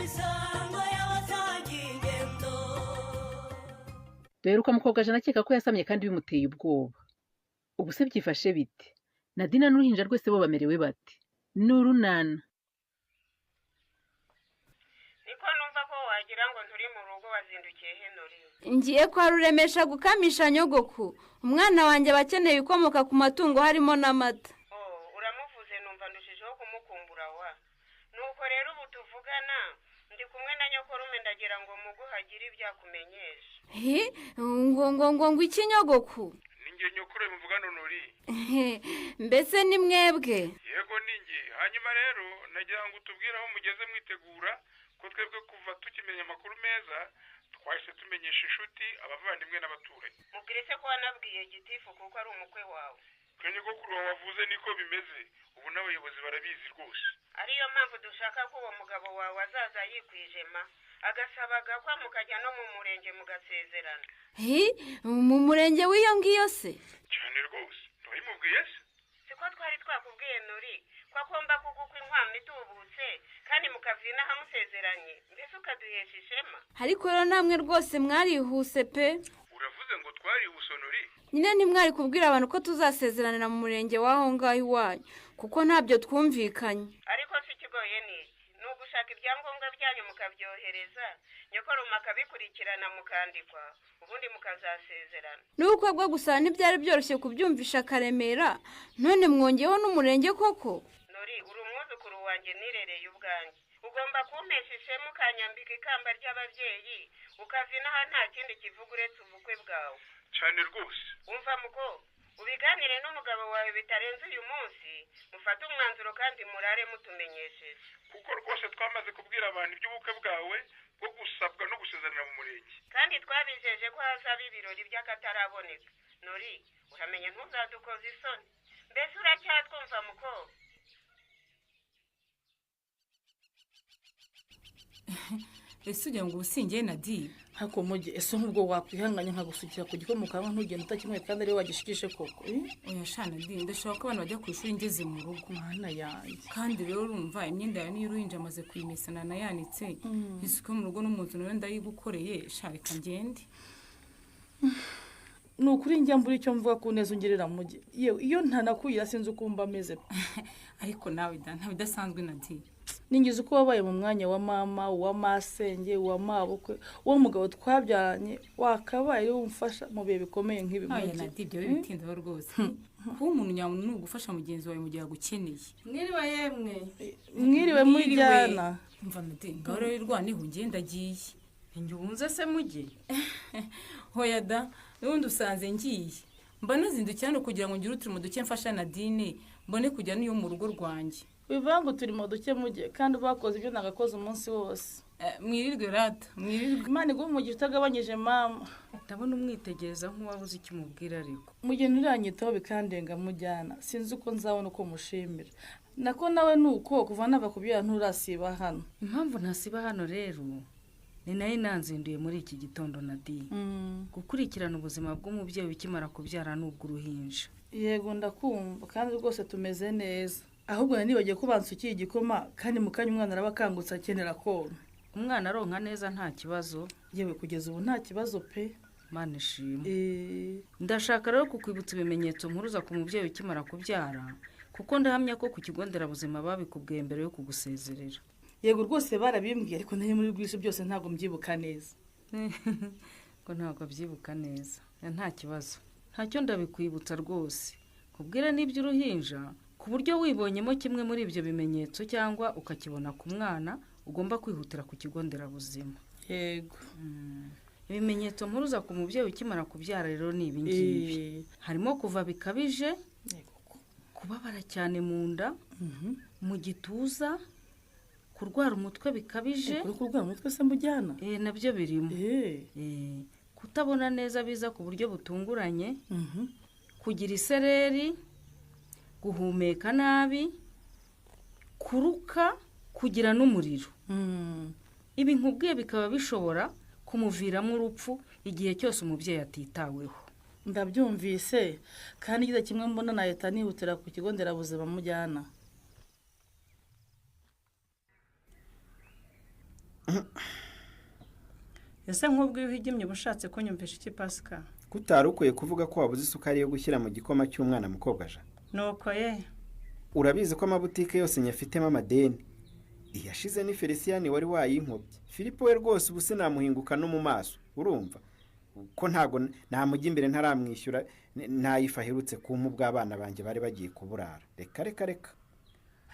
Imisango y'abasangiye ingendo. Duheruka mukobwa jana akeka ko yasamye kandi bimuteye ubwoba. Ubu se byifashe bite? Nadina n'uruhinja rwese bo bamerewe bate? Ni urunana. Niko numva ko wagira ngo nturi mu rugo, wazindukiye henori? Ngiye kwa Ruremesha gukamisha nyogoku. Umwana wanjye aba akeneye ibikomoka ku matungo harimo n'amata. Oh, uramuvuze numva ndushijeho kumukumbura wa. Nuko rero ubu tuvugana ndi kumwe na nyokorume, ndagira ngo muguhagire ibyo akumenyesha. Hi, ngo iki nyogoku? Ninjye nyokuru muvugana, Nori. Mbese ni mwebwe? Yego, ninjye. Hanyuma rero nagira ngo utubwire aho mugeze mwitegura, ko twebwe kuva tukimenya amakuru meza twahise tumenyesha inshuti, abavandimwe n'abaturanyi. Mubwire se ko wanabwiye gitifu kuko ari umukwe wawe. Twe nyogokuru wawe wavuze niko bimeze, ubu n'abayobozi barabizi rwose. Ariyo mpamvu dushaka ko uwo mugabo wawe azaza yikwijema, agasaba agakwa, mukajya no mu murenge mugasezerana. Hi, mu murenge w'iyo ngiyo se? Cyane rwose. Ntiwayimubwiye se? Siko twari twakubwiye Nuri ko agomba kugukwa inkwano itubutse kandi mukavina ahamusezeranye, mbese ukaduhesha ishema. Ariko rero namwe rwose mwarihuse pe. Uravuze ngo twarihuse, Nori? Nyine ntimwari kubwira abantu ko tuzasezeranira mu murenge w'aho ngaho iwanyu, kuko ntabyo twumvikanye. Ariko si ikigoye ni iki? Ni ugushaka ibyangombwa byanyu mukabyohereza, nyokoruma akabikurikirana, mukandikwa, ubundi mukazasezerana. N'ubukwe bwo gusa ntibyari byoroshye kubyumvisha Karemera, none mwongeyeho n'umurenge koko? Nori, uri umwuzukuru wanjye nirereye ubwanjye. Ugomba kumpesha ishema, ukanyambika ikamba ry'ababyeyi, ukava inaha nta kindi kivuga uretse ubukwe bwawe. Cyane rwose. Umva muko, ubiganire n'umugabo wawe bitarenze uyu munsi, mufate umwanzuro kandi murare mutumenyesheje. Kuko rwose twamaze kubwira abantu iby'ubukwe bwawe bwo gusabwa no gusezerana mu murenge. Kandi twabijeje ko hazaba ibirori by'akataraboneka. Nori, uramenye ntuzadukoze isoni. Mbese uracyatwumva muko? Ese ugira ngo ubusingiye na di? Hako mujye, ese nk'ubwo wakwihanganya nkagusukira ku gikoma ukanywa, ntugende utakinyweye kandi ariwe wagishikishe koko, eh? Oya shana di, ndashaka ko abantu bajya ku ishuri ngeze mu rugo. Mana yanjye! Kandi rero urumva imyenda yawe niyo uruhinja amaze kuyimesa nanayanitse, isuku yo mu rugo no mu nzu nayo ndayigukoreye. Sha, reka ngende. Ni ukuri njya mbura icyo mvuga ku neza ungerera mujye. Yewe, iyo ntanakuyira sinzi uko mba meze. Ariko nawe da, nta bidasanzwe na di. Ningize uko wabaye mu mwanya wa mama, uwa masenge, uwa mabukwe, uwo mugabo twabyaranye, wakabaye umfasha mu bihe bikomeye nk'ibi. Oya. Mujye. Na di, ibyo bitindaho rwose. Kuba umuntu nyamuntu ni ugufasha mugenzi wawe mu gihe agukeneye. Mwiriwe yemwe. Mwiriwe mujyana. Mva na di, ngaho rero irwaneho, ngende ndagiye. Njye se mujye? Hoya da, n'ubundi usanze ngiye. Mba nazindukiye hano kugira ngo ngire uturimo duke mfasha Nadine, mbone kujya n'iyo mu rugo rwanjye. Bivuga ngo turimo duke mujye, kandi bakoze ibyo nagakoze umunsi wose. Mwirirwe rata, mwirirwe. Imana iguhe umugisha utagabanyije mama. Ndabona umwitegereza nk'uwabuze icyo umubwira ariko. Mugeni uranyitaho bikandenga mujyana, sinzi uko nzabona uko mushimira. Nako nawe ni uko, kuva nava kubyara nturasiba hano. Impamvu ntasiba hano rero ni nayo inanzinduye muri iki gitondo, Nadi. Gukurikirana ubuzima bw'umubyeyi ukimara kubyara n'ubw'uruhinja. Yego, ndakumva, kandi rwose tumeze neza. Ahubwo nari nibagiwe ko bansukiye igikoma, kandi mu kanya umwana araba akangutse akenera konka. Umwana aronka neza, nta kibazo? Yewe, kugeza ubu nta kibazo pe. Mana ishimwe. Ndashaka rero kukwibutsa ibimenyetso mpuruza ku mubyeyi ukimara kubyara, kuko ndahamya ko ku kigo nderabuzima babikubwiye mbere yo kugusezerera. Yego rwose barabimbwiye, ariko ntari muri bwinshi, byose ntabwo mbyibuka neza. Ngo ntabwo abyibuka neza. Nta kibazo, ntacyo, ndabikwibutsa rwose, kubwira n'iby'uruhinja, ku buryo wibonyemo kimwe muri ibyo bimenyetso cyangwa ukakibona ku mwana, ugomba kwihutira ku kigo nderabuzima. Yego. Ibimenyetso mpuruza ku mubyeyi ukimara kubyara rero ni ibi ngibi: Harimo kuva bikabije, kubabara cyane mu nda, mu gituza, kurwara umutwe bikabije. Kuri kurwara umutwe se mujyana? Eh, nabyo birimo. Kutabona neza biza ku buryo butunguranye, kugira isereri, guhumeka nabi, kuruka, kugira n'umuriro. Ibi nkubwiye bikaba bishobora kumuviramo urupfu igihe cyose umubyeyi atitaweho. Ndabyumvise, kandi igize kimwe mbona nahita nihutira ku kigo nderabuzima mujyana. Ese nk'ubwo iyo uhigimye uba ushatse kunyumvisha iki, Pasika? Kutari ukwiye kuvuga ko wabuze isukari yo gushyira mu gikoma cy'umwana, mukobwa ja. Nuko ye. Urabizi ko amabutike yose nyafitemo amadeni. Iyashize ni Felicien wari wayinkobye. Filipo we rwose ubu sinamuhinguka no mu maso, urumva ko ntago namujya imbere ntaramwishyura ntayifu aherutse kumpa ubwo abana banjye bari bagiye kuburara. Reka reka reka.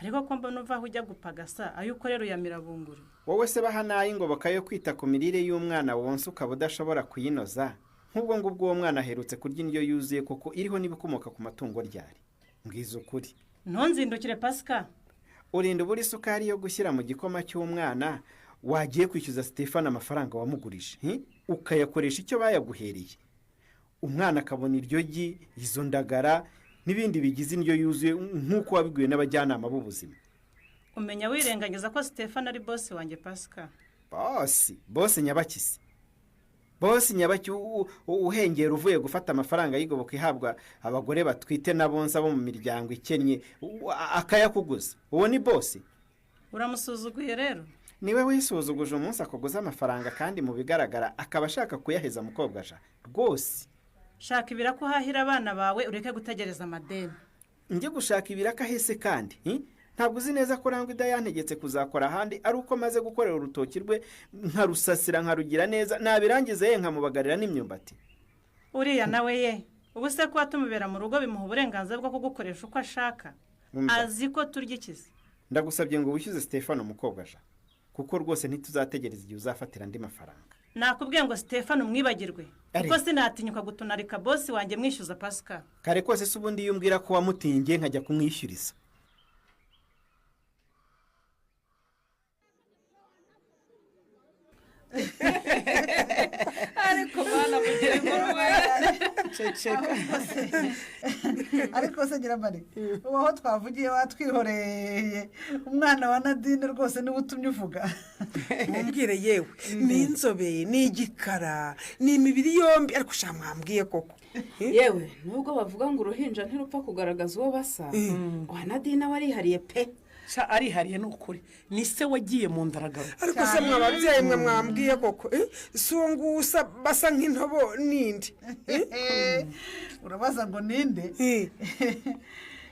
Ariko ko mbona uva aho ujya gupagasa, ayo ukorera uyamira bunguri. Wowe se baha n'ay'ingoboka yo kwita ku mirire y'umwana wonsa ukaba udashobora kuyinoza? Nk'ubwo ngubwo uwo mwana aherutse kurya indyo yuzuye koko iriho n'ibikomoka ku matungo ryari? Mbwiza ukuri. Ntunzindukire, Pasika. Urinda ubura isukari yo gushyira mu gikoma cy'umwana, wagiye kwishyuza Stefani amafaranga wamugurije, ukayakoresha icyo bayaguhereye, umwana akabona iryo gi, izo ndagara n'ibindi bigize indyo yuzuye nk'uko wabibwiwe n'abajyanama b'ubuzima. Umenya wirengagiza ko Stefani ari bosi wanjye, Pasika. Bosi? Bosi nyabakisi? Bosi nyabaki uhengera uvuye gufata amafaranga y'igoboka ihabwa abagore batwite n'abonsa bo mu miryango ikennye akayakuguza, uwo ni bosi? Uramusuzuguye rero. Niwe wisuzuguje umunsi akuguza amafaranga, kandi mu bigaragara akaba ashaka kuyaheza, mukobwa ja rwose. Shaka ibiraka uhahira abana bawe, ureke gutegereza amadeni. Njye gushaka ibiraka ahese kandi ntabwo uzi neza ko Rangwa yantegetse kuzakora ahandi ari uko maze gukorera urutoki rwe nkarusasira nkarugira neza, nabirangiza ye nkamubagarira n'imyumbati. Uriya nawe ye, ubu se kuba tumubera mu rugo bimuha uburenganzira bwo kugukoresha uko ashaka? Azi ko turya ikizi. Ndagusabye ngo wishyuze Stefano, mukobwa ja, kuko rwose ntituzategereza igihe uzafatira andi mafaranga. Nakubwiye ngo Stefano umwibagirwe, kuko sinatinyuka gutunarika bosi wanjye mwishyuza, Pasika. Kare kose se ubundi iyo umbwira ko wamutingiye nkajya kumwishyuriza. Ariko mwana, mugire inkuru we. Ceceka. Ariko se Nyiramari, ubu aho twavugiye watwihoreye, umwana wa Nadine rwose niwe utumye uvuga. Mumbwire yewe, ni inzobe, ni igikara, ni imibiri yombi, ariko sha mwambwiye koko. Yewe, nubwo bavuga ngo uruhinja ntirupfa kugaragaza uwo basa, wa Nadine we arihariye pe. Sha arihariye ni ukuri, ni se wagiye mu ndaragaro. Ariko se mwa babyeyi mwe, mwambwiye koko, si uwo nguwo usa basa nk'intobo nindi? Urabaza ngo ninde?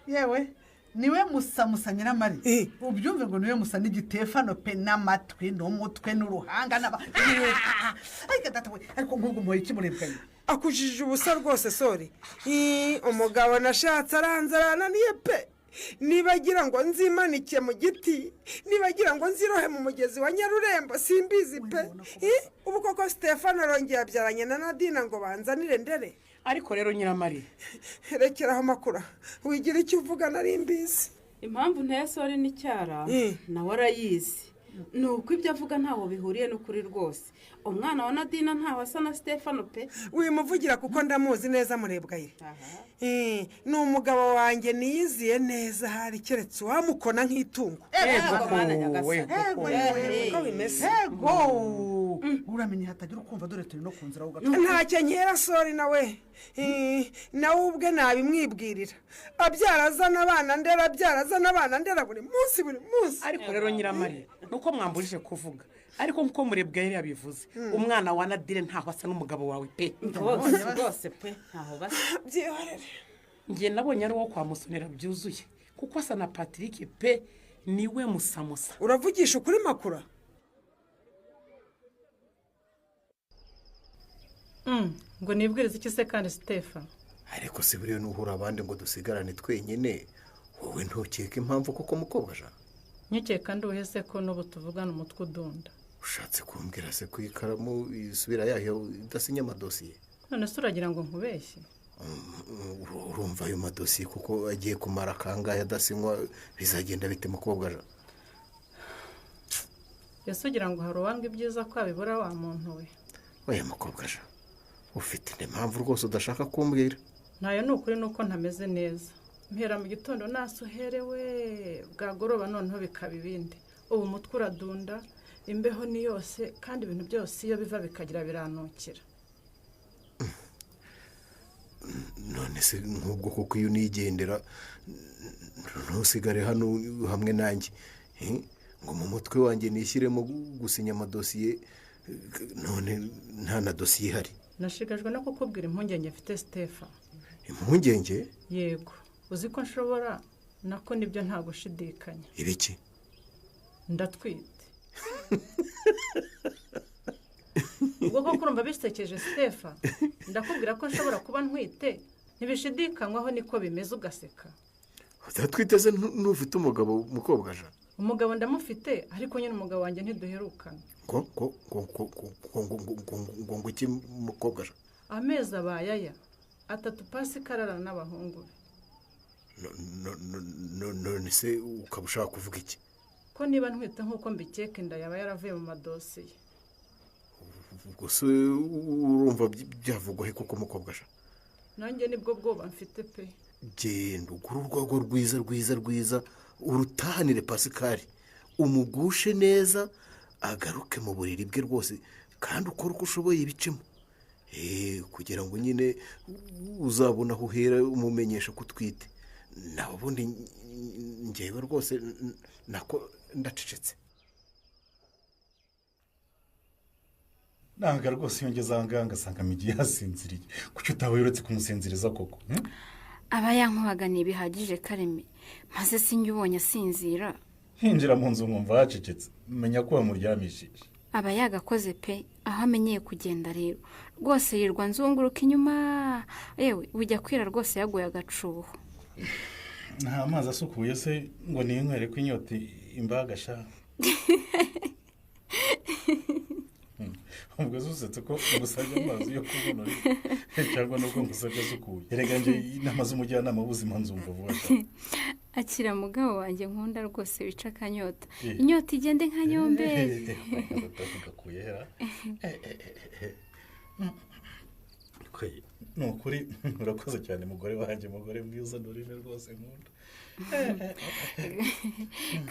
Yewe, niwe musa musa, Nyiramari, ubyumve ngo niwe musa n'igitefano pe, n'amatwi n'umutwe n'uruhanga n'aba. Ariko data we, ariko nk'ubwo muhoye iki murebwanye? Akujije ubusa rwose sori. Umugabo nashatse aranze arananiye pe. Niba agira ngo nzimanike mu giti, niba agira ngo nzirohe mu mugezi wa Nyarurembo, simbizi pe. Ubu koko Stefano arongeye abyaranye na Nadine ngo banzanire ndere? Ariko rero Nyiramari. Rekeraho Makura, wigira icyo uvuga, nari mbizi. Impamvu nteye sori n'icyara nawe arayizi, ni uko ibyo avuga ntaho bihuriye n'ukuri rwose. Umwana wa Nadine ntaho asa na Stefano pe. Wimuvugira kuko ndamuzi neza, Murebwayire ni umugabo wanjye niyiziye neza, hari keretse uwamukona nk'itungo. Uko bimeze. Ego, uramenye hatagira ukumva, dore turi no ku nzira wo gato. Ntacyo nkera sori, nawe nawe ubwe nabimwibwirira, abyara azana abana ndera, abyara azana abana ndera buri munsi buri munsi. Ariko rero Nyiramari, nuko mwambujije kuvuga, ariko nkuko Murebwayire yabivuze, umwana wa Nadine ntaho asa n'umugabo wawe pe. Rwose rwose pe, ntaho basa. Byihorere. Njye nabonye ari uwo kwa Musonera byuzuye, kuko asa na Patrick pe, niwe musamusa. Uravugisha ukuri, Makura? Ngo nibwirize iki se kandi, Stefano? Ariko si buriya nuhura abandi ngo dusigarane twenyine, wowe ntukeka impamvu koko, mukobwa ja? Nkekeka nduhe se ko n'ubu tuvugana umutwe udunda? Ushatse kumbwira se ko ikaramu isubira yayo idasinya amadosiye? None se uragira ngo nkubeshye? Urumva ayo madosiye kuko agiye kumara kangahe adasinywa, bizagenda bite, mukobwa ja? Ese ugira ngo hari uwanga ibyiza ko abibura, wa muntu we? Oya mukobwa ja, ufite indi mpamvu rwose udashaka kumbwira. Ntayo, ni ukuri nuko ntameze neza. Mpera mu gitondo nasuherewe, bwagoroba noneho bikaba ibindi. Ubu umutwe uradunda, imbeho ni yose, kandi ibintu byose iyo biva bikagira biranukira. None se nk'ubwo kuko iyo unigendera ntusigare hano hamwe nanjye, Ngo mu mutwe wanjye nishyiremo gusinya amadosiye, none nta na dosiye ihari. Nashigajwe no kukubwira impungenge mfite, Sitefa. Impungenge? Yego, uzi ko nshobora nako nibyo, nta gushidikanya. Ibiki? Ndatwite. Ubwo koko urumva bisekeje, Sitefa? Ndakubwira ko nshobora kuba ntwite, ntibishidikanywaho, niko bimeze, ugaseka. Udatwite se ntufite umugabo, mukobwa ja? Umugabo ndamufite, ariko nyine umugabo wanjye ntiduherukana. Ngo ngo ngo ngo ngo ngo ngo ngo ngo ngo iki, mukobwa ja? Amezi abaye aya 3 pasi kararana n'abahungu be. None se ukaba ushaka kuvuga iki? Ko niba ntwite nk'uko mbikeka, inda yaba yaravuye mu madosiye. Ubwo se urumva byavugwa he koko, mukobwa ja? Nanjye nibwo bwoba mfite pe. Genda ugure urwagwa rwiza rwiza rwiza, urutahanire Pasikari, umugushe neza agaruke mu buriri bwe rwose, kandi ukore uko ushoboye ibicemo kugira ngo nyine uzabone aho uhera umumenyesha ko utwite. Nawe ubundi ngewe rwose nako ndacecetse. Nanga rwose iyo ngeze aha ngaha ngasanga Migi yasinziriye. Kuki utaba uretse kumusinziriza koko? Aba yankubaganiye bihagije, Kareme, maze sinjye ubonye asinzira. Hinjira mu nzu nkumva hacecetse, menya ko wamuryamishije. Aba yagakoze pe, aho amenyeye kugenda rero rwose yirwa nzunguruka inyuma, yewe bujya kwira rwose yaguye agacuho. Nta mazi asukuye se ngo ninywere ko inyota imbaga sha? Ubwo usetse ko ngusabye amazi yo kunywa cyangwa nuko ngusabye asukuye? Erega njye inama z'umujyanama w'ubuzima nzumva vuba sha. Akira mugabo wanjye nkunda rwose, wica akanyota, inyota igende nka nyomberi. Ni ukuri urakoze cyane mugore wanjye, mugore mwiza nurime rwose nkunda.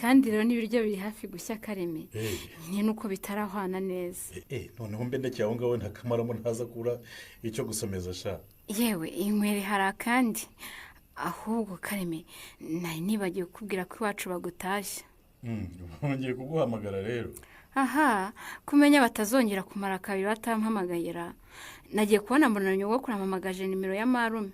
Kandi rero n'ibiryo biri hafi gushya, Kareme, ni nuko bitarahwana neza. Noneho mbe ndekeye aho ngaho ntakamaramo ntaza kubura icyo gusomeza sha. Yewe inywere hari akandi. Ahubwo Kareme, nari nibagiwe kukubwira ko iwacu bagutashya. Bongeye kuguhamagara rero? Aha, kumenya batazongera kumara kabiri batampamagayira. Nagiye kubona mbona nyogokuru ampamagaje nimero ya marume.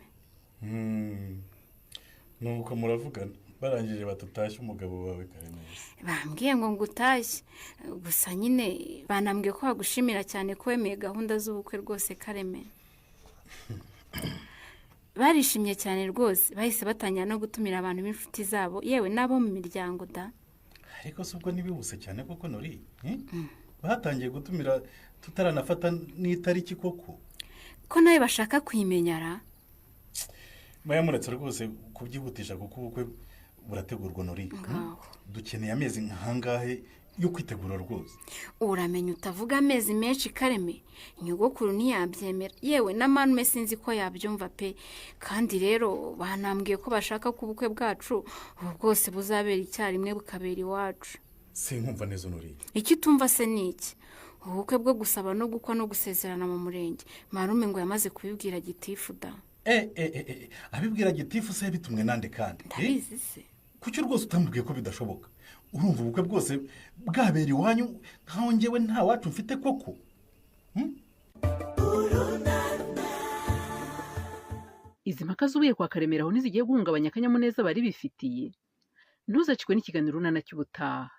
Nuko muravugana barangije batutashye umugabo wawe Karemera? Bambwiye ngo ngutashye gusa nyine banambwiye ko bagushimira cyane ko wemeye gahunda z'ubukwe rwose, Kareme. Barishimye cyane rwose, bahise batangira no gutumira abantu b'inshuti zabo, yewe n'abo mu miryango da. Ariko si ubwo ntibihuse cyane koko nori? Batangiye gutumira tutaranafata n'itariki koko? Ko nawe bashaka kuyimenyara. Muretse rwose kubyihutisha kuko ubukwe burategurwa nori. Dukeneye amezi nk'ahangahe yo kwitegura rwose. Uramenya utavuga amezi menshi, Kareme, nyogokuru ntiyabyemera, yewe na marume sinzi ko yabyumva pe. Kandi rero banambwiye ko bashaka ko ubukwe bwacu ubu bwose buzabera icyarimwe bukabera iwacu. Sinkumva neza nori. Icyo utumva se ni iki? Ubukwe bwo gusaba no gukwa no gusezerana mu murenge, marume ngo yamaze kubibwira gitifu da. Abibwira gitifu se bitumwe nande kandi? Ndabizi se. Kuki rwose utamubwiye ko bidashoboka? Urumva ubukwe bwose bwabera iwanyu nkaho ngewe nta wacu mfite koko? Izi mpaka zubuye kwa Karemera aho ntizigiye guhungabanya akanyamuneza bari bifitiye. Ntuzacikwe n'ikiganiro Urunana cy'ubutaha.